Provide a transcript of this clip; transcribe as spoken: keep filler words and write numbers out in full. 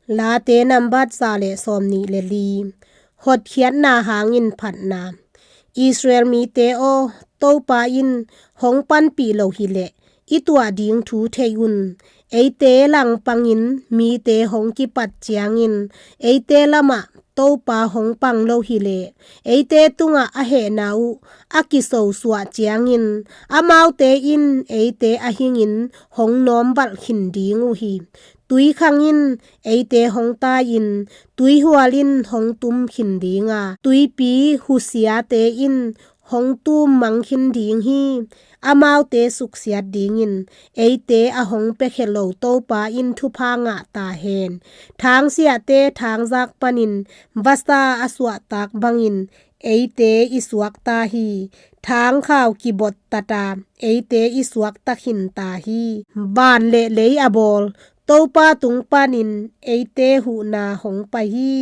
Late nambat za le sawm nih le li. Hotkhiatna hangin phatna. Israel mite aw, Topa in hong panpih lo hileh i tuah ding thu thei un. Eite langpangin mite hong kipat ciangin eite lamah Topa hong pang lo hileh eite tungah a hehna uh a kisosuah ciangin amaute in eite a hingin hong nawmvalh khin ding uh hi. Tuikhang in eite hong tai-in tuihual in hong tum khin ding a, tuipi husiate in hong tum mang khin ding hi. Amaute suksiat dingin eite a hong piakhia lo Topa in thupha ngah ta hen. Thangsiahte thangzak panin vasa a suahtak bangin eite i suak ta hi. Thangkhau kibot tata eite i suak ta khin ta hi. Van le lei a bawl Topa tung panin eite huhna hong pai hi.